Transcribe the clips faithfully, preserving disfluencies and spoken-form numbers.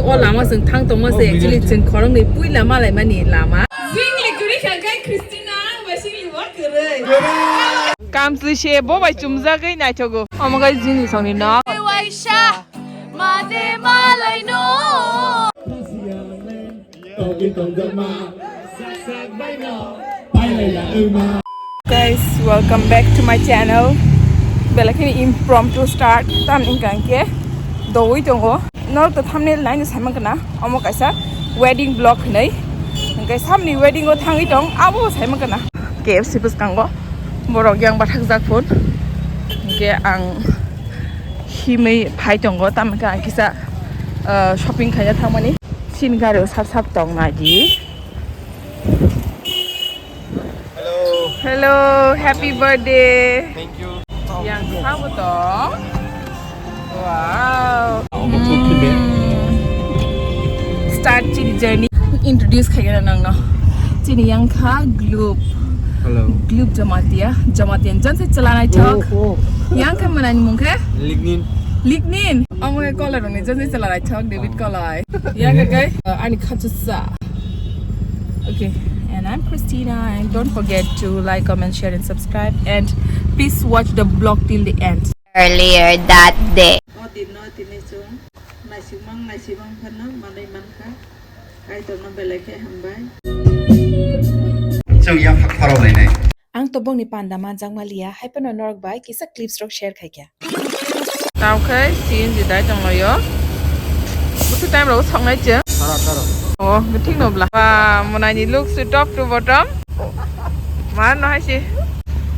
O lama chwng thang tongma se actually chwng khoroknwi puila malaimani lama. Singli kwrwi kha khe Christina, bai singli bo kwrwi. Kamchwlwi se bo bai chumjagwi naithogo. Omo gai jini songni nok. Waisa made malaino. Guys, welcome back to my channel. Belakini impromptu start tam ingkang ke dowi tongo. Norok to thumbnail nai no saimang kana. Omo kaisa wedding vlog hinui. Hingke samni wedding o thangwi tong abo saimang kana. K F C bwskango borok yang bathak jak phun. Hingke ang himwi phai tongo tamokhe ang kisa, ah, shopping khaina thangmani. Chini gari o sap sap tong nai di. Hello. Hello, happy birthday. Thank you. Yang sabo to. Wow. Start chini journey. Introduce khaigana nangno. Chini yang kha Gloop. Hello. Gloop Jamatia. Jamatia. Jon se chalana chok. Oh, oh. Yang kha manani mung khe? Lignin. Lignin. Omo khe kolai rongni jon se chalana chok David kolai. Yang khe, uh, ani khachusa. Okay, and I'm Christina, and don't forget to like, comment, share, and subscribe, and please watch the vlog till the end. Earlier that day. O din no tini chwng naisingmang naisingmang phano manwi mankha. Kaitorno belai khe hambai. Chwng yaphak khorok lainai. Ang tobokni panda manjakma liya, hai phano norok bai kisa clips rok share khaikha. Tao khe C N G dai tonglaio. Bwswk time rogo soknai chwng. Tara, tara. Oh, thik no bla. Ba, mwnai ni look si top to bottom. Ma no hai si.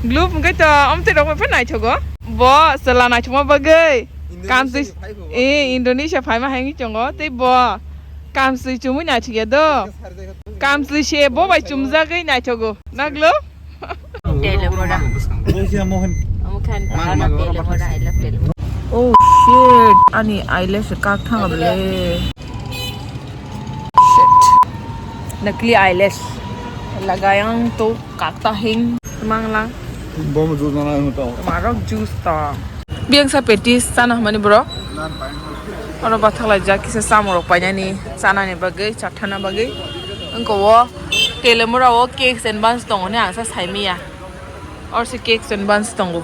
Gloop hwnkhe to omtwi rok bai phano naithogo. Bo chwla naithokma bagwi. Indonesia Kamsi ni phai kho bo. Eh, Indonesia phaima hai wngwi tongo. Tei bo kamsi chumui naithokya do. Kamsi se bo bai chumjagwi naithogo. Na Gloop? Tele mora. Omo khan ano tele mora, I love tele mora. Oh shit, ani eyelash kak thang able. Shit. Nakli eyelash. Lagayang to kak ta hing. Manglang. Bom juice nana hung tong. Marok juice tong. Biyangsa petis chana hwnmani borok. Oro bathak laijak kisa chamung rok painani chanani bagwi chathana bagwi. Wngkha o telemora o cakes and buns tongo hwnwi ang sa saimanya. Oro se cakes and buns tongo.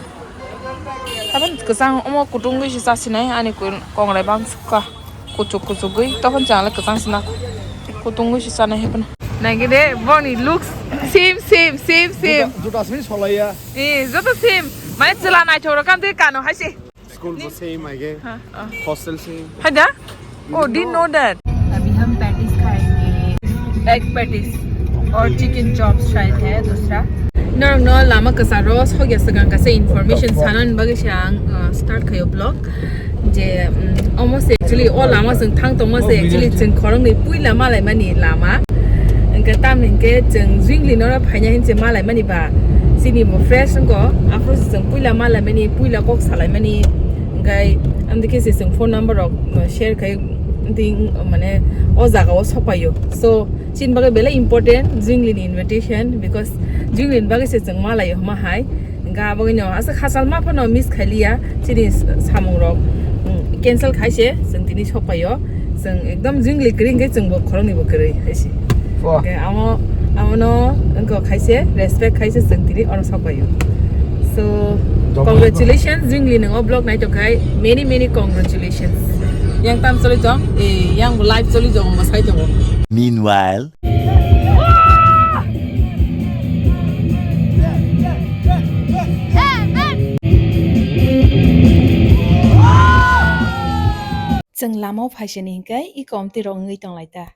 Aboni kwchang omo kutung bai se chasinai ani kongrai bangsuka. Kuchuk kuchuk gwi, tokon chang le kwchang sina. Kutung gwi si chana hai phano. Naigide, boni looks same, same, same, same. Juta, juta simi solaiya. Eh, joto same. Mane chwla naithok rok kam tei kano hai se. School bo same aige. Ha, ah. Hostel same. Hai da? Oh, didn't know that. अभी हम पैटीज खाएंगे। Egg patties और chicken chops शायद है दूसरा। Norokno lama kwcharo sokya swkang kaisa information sanani bagwi se ang, uh, start khaio vlog. Je, um, omo se actually o lama chwng thang tongma se actually chwng khoroknwi puila malaimani lama. Hwnkhe tamni hwnkhe chwng Jwngli noro phaina hinse malaimani ba chini bo fresh wngkho. Aphuru se chwng puila malaimani, puila kok salaimani. Hwnkhe amtwi khe se chwng phone number rok, uh, share khai twi, mane o jaga o sokpaio. So, chini bagwi belai important Jwngli ni invitation, because Jwngli ni bagwi se chwng malaio hwnma hai. Hwnkhe aboni no aswk hachal ma phano miss khailiya, chini s-, samung rok, mm, cancel khaise chwng tini sokpaio. Chwng ekdom Jwngli kwrwi hwnkhe chwng bo khoroknwi bo kwrwi hai se. Hwnkhe amo, amo no wngkha khaise respect khaise chwng tini oro sokpaio. So, congratulations, Jwngli nwng o vlog naitokkhai, many, many congratulations. Yang tam choli tong, eh, yang bo live choli tong, bo sai tongo. Meanwhile. Chwng lama o phaisani hwnkhe iko omtwi rok wngwi tonglaita.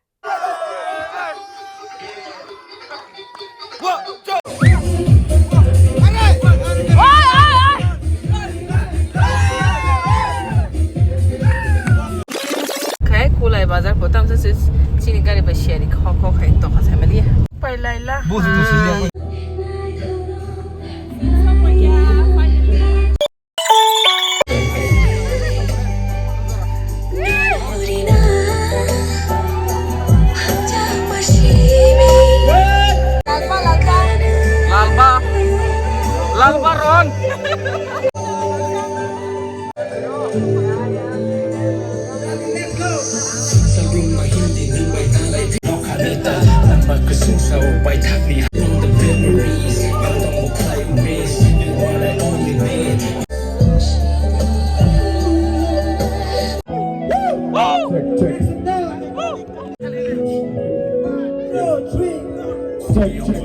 Khai kulai bazar kotam sa sis chini gari ba share kho kho khai tokha sai mali. Pai lai la. Lalba, Lalba Ron. Chwngsago paithakni. From the memories, ang tongbo khlai miss. You are the only me. Check, check. Check, check.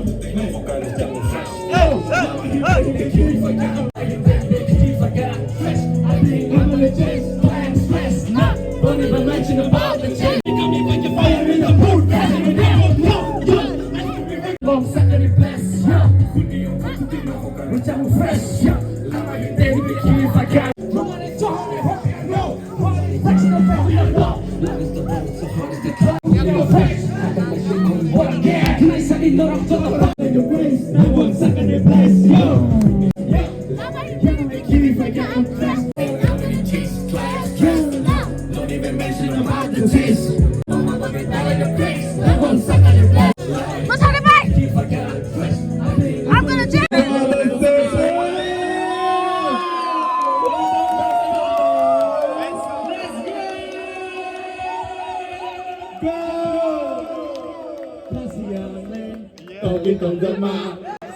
Tongwi tongjakma.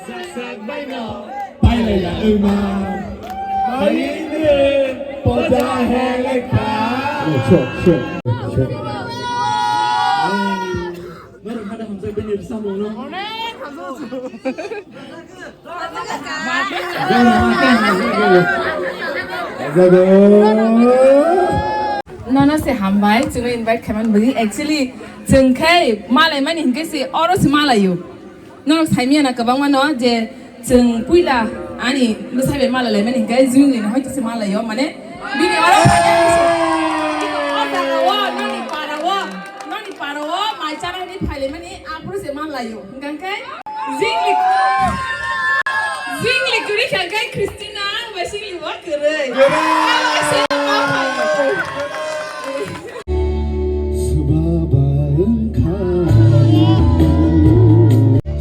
Sak sak baino. Pailaiya wngma. Haini poja helekha. Sure, sure, sure. Norok hada hamjak bini samung no. Onek hamjak. Jago. Nono se hambai, chwngno invite khaimani bagwi. Actually, chwng khe malaimani hinkhe se oro se malaio. Norok saimanya na kwbangma no je chwng puila ani bwsai bai malailaimani hinkhe jwngwi no hoito se malaio, mane bini oro phainani se. Iko o jaga o, noni para o, noni para o mai chana hinwi phailaimani aphuru se malaio. Hinkhe jingli, jingli kwrwi kha khe Christina ang bai singli o kwrwi. Kwrwi. Ang bai se ma phai. Swbaba wngkha,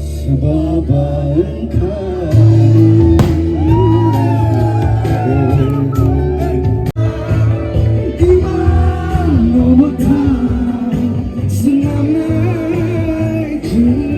swbaba wngkha. Imang no mwthang swnamnai chwng.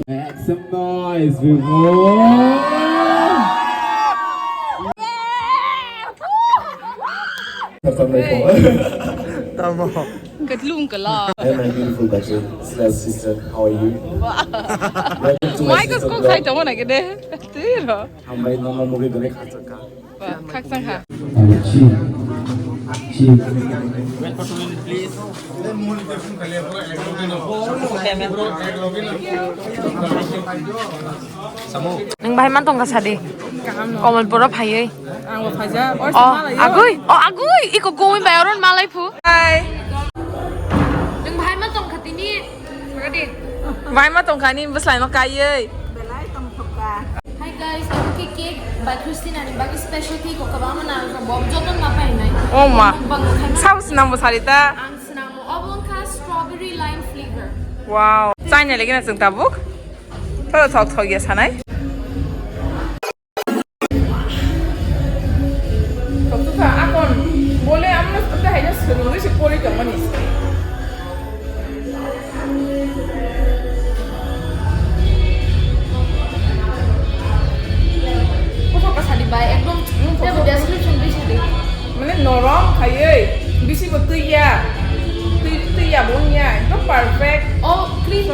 Make some noise, people. Tamo. Katlung kala. Hey, my beautiful Bajin, Silas sister, how are you? Welcome to my Michael sister Cook vlog. Sai tongo na gede. Tiro. Hambai nono mugwi gane khachak ka. Khakchang kha. Nwng bahai man tongkha sadi. Kaham no. Komolpuro phaiwi. Ang bo phaijak. Oh, agui. Oh, agui. Iko gumui bai oron malai phu. Hi. Nwng bahai man tongkha tini. Bahai ma tongkha ni bwslai ma kaiwi. Belai tongthokka. Hi guys, abo khe cake by Christina ni bagwi special cake o kwbangma narwkjak bo joto ma painai. Oh ma. Bang khaima. Sabo swnam bo sarita. Ang swnamo obo wngkha strawberry lime flavor. Wow. Chaina lagi na chwng tabuk. Thoro thok thok ya sanai. Toktukha akon bole amno tokta haino swrwngwi se pori tongmani. Kothok ka sadi bai ekdom. Tebo description bi sadi. Mane norom khaiwi bisi bo twi ya. Twi twi ya bo ya ekdom perfect. Oh, clean.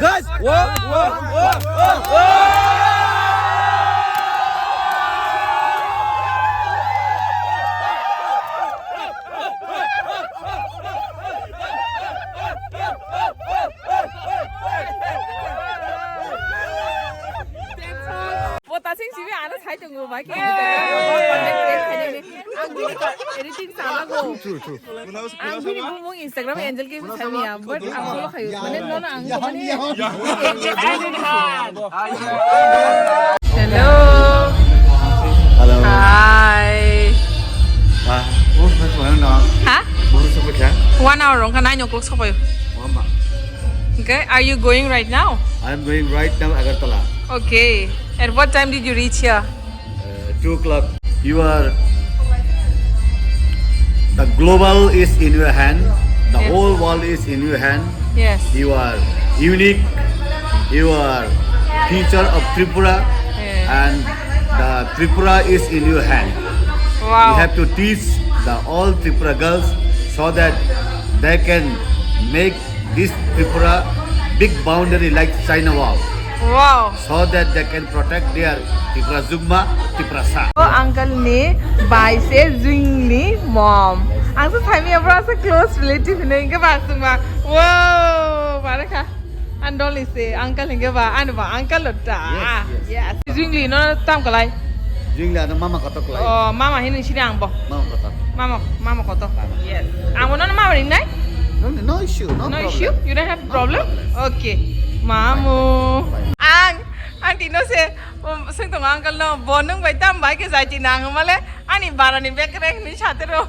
Guys, whoa, whoa, whoa, whoa. Bo ta sing simi ano sai tongo bai ke. Ang bini editing sama go. True, true. Ang bini bumung Instagram Angel Kim sami ya, but ang follow khayo. Mane no no ang ko mane. Hello. Hello. Hi. Ah, oh, mas mana na? Ha? Baru sampai kya? One hour rong kanai nyok lok sokoy. Mama. Okay, are you going right now? I'm going right now Agartala. Okay. At what time did you reach here? Uh, two o'clock. You are, the global is in your hand. The Yes. whole world is in your hand. Yes. You are unique. You are future of Tripura, Yes. and the Tripura is in your hand. Wow. You have to teach the all Tripura girls so that they can make this Tripura big boundary like China wall. Wow. So that they can protect their Tripura Jugma, Tripura sa. O uncle ni bai se Jwing ni mom. Ang sa sami abra sa close relative ni ke ba sung ba. Wow, mana kha? Andol ni se uncle ni ke ba, anu ba uncle lo ta. Yes, yes. Yes. Jwing ni no tam kalai. Jwing ni ano mama kotok lai. Oh, mama hini sini ang bo. Mama kotok. Mama, mama kotok. Mama. Yes. Ang no mama ring nai? No, no issue, no No problem. issue? You don't have No problem? problem. Okay. Mamu. Fine. Ang, ang tino se, um, sing tong uncle no, bo nung bai tam bai ke jai ti nang male, ani bara ni bag rek ni sate ro.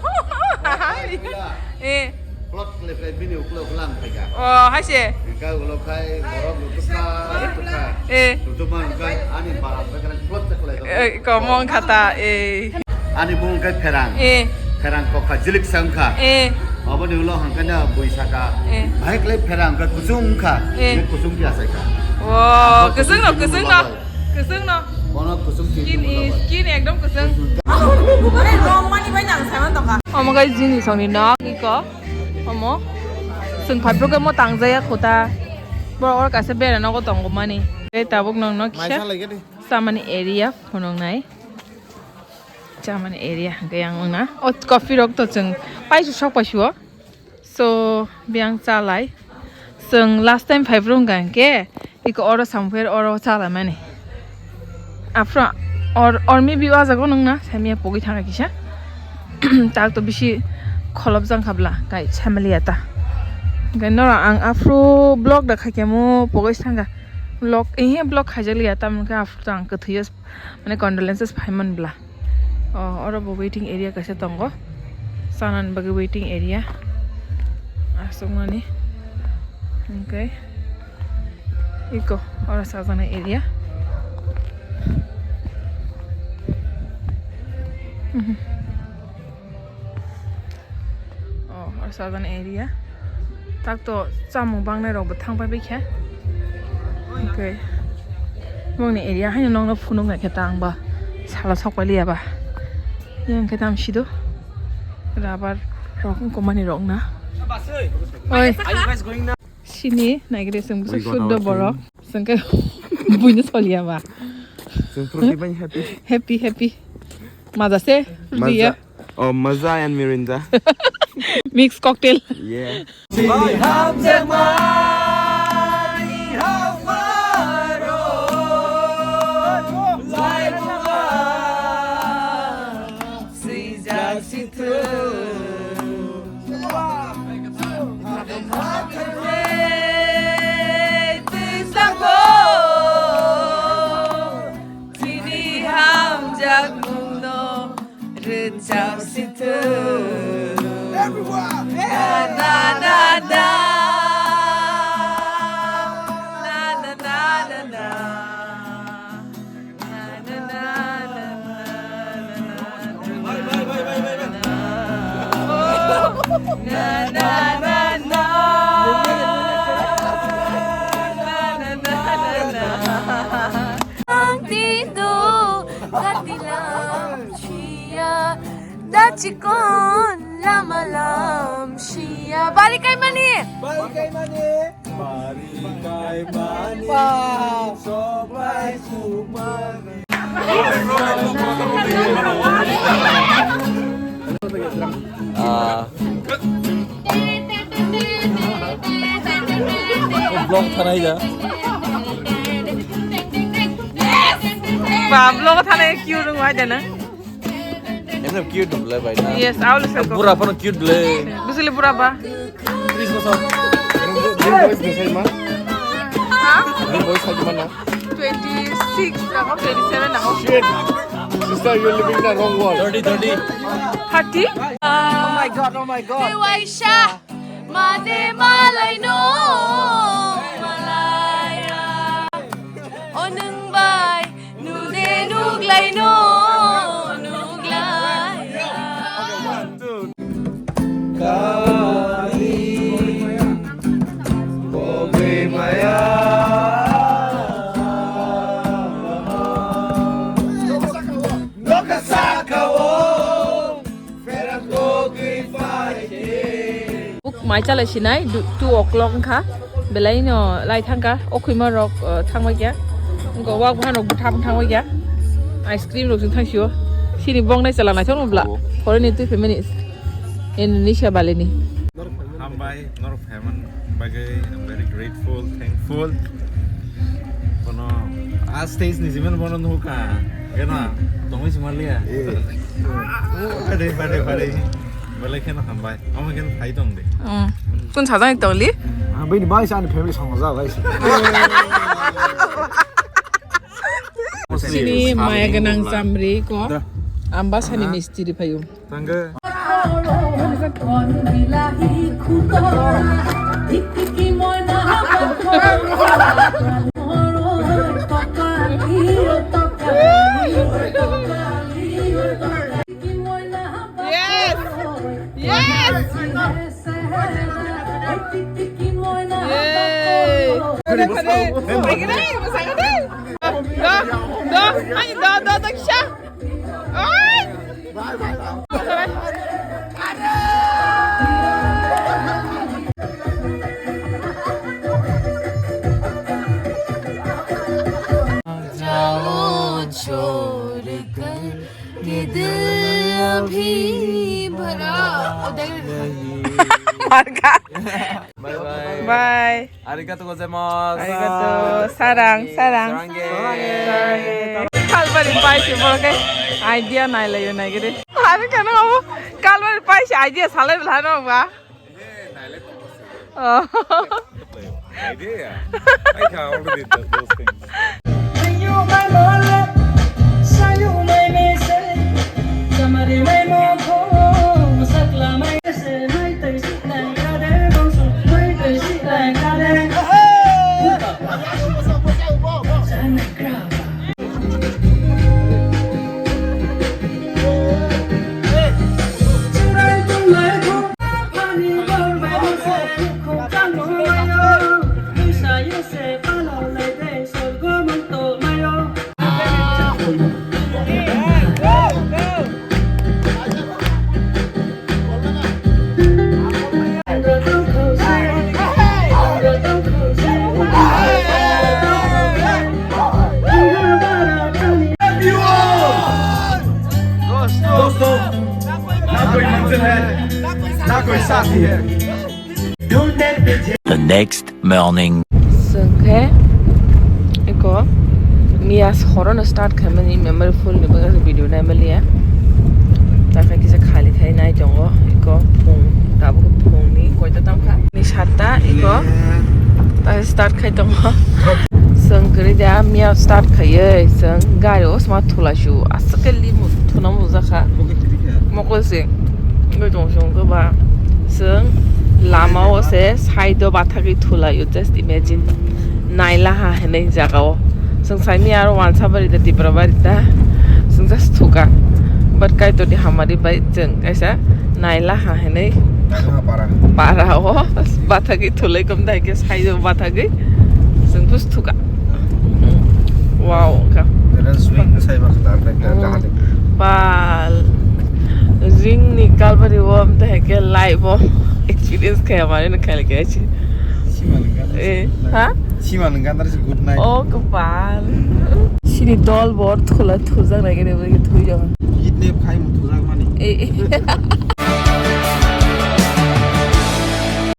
Fine, fine. Eh. Plot kle kle bini uklo uklang phaika. Oh, hai se. Engka ulo khai borok lutuk kha, lutuk kha. Eh. Lutuk ma engka ani bara bag rek plot kle kle. Eh, komong khata, eh. Ani bung khe pherang. Eh. Pherang kokha jilik sa wngkha. Eh. Aboni ulo hangkhe na bui saka. Eh. Bahai khlai pherang khe kusung wngkha. Eh. Ni kusung khe asai kha. Wow, Aboni kusung no, kusung kusung no. ni Kusung no. Bono kusung Skin ni is, skin ekdom kusung. Kusung. Are rong mani bai nang saman tongkha. Omo guys, jini songni nok iko. Omo. Sung phaipro khe mo tangjaya khuta. Boro or kaisa bera nogo tongo mani. Tei tabuk nong nok Mai kisa. sa lai gede. Samani area phunuk nai. Chamani area hwnkhe yang wngna. O coffee rok to chwng paisuk sok paisio. So, biyang chalai. Chwng last time phaiphuru hwnkha hwnkhe, iko oro sampher oro chalaimani. Aphuru or, or maybe o jaga nungna, samiya pogwi thangkha kisa. Tak to bisi kholopjang khabla, kai samaliya ta. Hwnkhe norok ang aphuru vlog da khaikhe mo pogwi thangkha. Vlog, ehe vlog khaijakliya, tamokhe aphuru to ang kwthwio. Mane condolences phaiman bla. Oh, oro bo waiting area kaisa tongo. Chanani bagwi waiting area. Aswkmani. Hwnkhe iko oro chajaknai area. Mhm. Oh, oro chajaknai area. Tak to chamung bangnai rok bo thang pai khe. Okay. Mongni area haino nongno phunuk nai khe ta ang ba sala sok pai liya ba. Yang khe tam sido. Rubber rok wngkha mani rok na. Oi. Are you guys going now? Sini naigre sung We got suddo our borok. Sengke buino soliya ba. Sung fruity bai happy. Happy, happy. Maza se, fruity ya. Maza. Oh, Maza and Mirinda. Mix cocktail. Yeah. Swijak sithwng. Twijlango chini hamjakmungno rwchap sithwng. Everyone! Na, na, na, na. Na, na, na, na, na. Ang tindo katilam siya, dachikon lama lam siya. Bari kai mani? Bari kai mani? Bari kai mani? Wow. Sobai sumani. Ah. Vlog thanai ja. Ba, vlog thanai cute wng bai da na. Emno cute dum le bai na. Yes, aul se ko. Pura pano cute le. Busili pura ba. Tris bosor. Ni boys ni sai ma? Ha? Ni boys sai ma na? Twenty-six na ho, twenty-seven na ho. Shit. Sister, you're living in the wrong world. Thirty, thirty. Thirty? Oh my God, oh my God. Hey, Waisha. Made malai no malaya. O nwng bai nude nuglai no nuglai. Kali bogwi maya. Nokha saka o pherang bogwi phai khe. Buk mai chalai sinai, du-, two o'clock wngkha. Belai no lai thangkha, o khwima rok, uh, thangbai kya. Wngkha wak bwhan rok bwthap thangbai kya. Ice cream rok sing thangsio. Sini bong nai chala naithok no bla. Oh. Foreign ni twi family. Indonesia balini. Hambai, norok phaimani bagwi I'm very grateful, thankful. Kono a stage ni jiman bono nuka. Gena, tongwi simalia. Eh. Pade, pade, pade. Belai kheno hambai. Omo kheno phai tong de. Mm. Kun sajani tongli? Ah, bini bai sa ani family song ja bai. Sini maya ganang chamri ko. Da. Amba sani mistiri phayu. Tangga. Yes! Yes! Yay! Khare, khare. Ai, khare. Do, do, ai, do, do, do, kisha. Ai! जाओ छोड़कर ये दिल अभी भरा। Bye bye. Bye. Arigato gozaimasu. Arigato. Sarang, sarang. Sarange. Sarange. Kalbari paise borok khe idea nailaio naigede. Ani kano abo kalbari paise idea salai bwlano ba. Oh. Idea. I can already do those things. The next morning. Sengke iko mias horono start khaimani memory full ni bagwi video naimaliya. Takha kisa khali khai nai tongo iko phung tabuk phung ni koita tamkha ni satta iko ta start khai tongo. Sengkri da mias start khaiye seng gari o sma thula shu asake limu thuna mujakha. Mokol se. Ngai tong song ko ba. Seng lama o se side o bathagwi thulaio, just imagine. Nailaha hinwi jaga o. Seng saimi aro wansa bari da tipra bari da. Seng just thuka. But kaitor di hamari bai seng kaisa nailaha hinwi para o bathagwi thulai kom dai ke side o bathagwi. Seng just thuka. Wow, ka. Swing sai ba khatar. Pal. Jingni kalbari o amte heke live o experience kaya mani na kali kaya chi. Sima nang gana. Eh, ha? Sima nang gana si good night. Oh, kapal. Sini dol bor thula thujak lagi de bagi thui jong. Kidnap khai mu thujak mani. Eh, eh.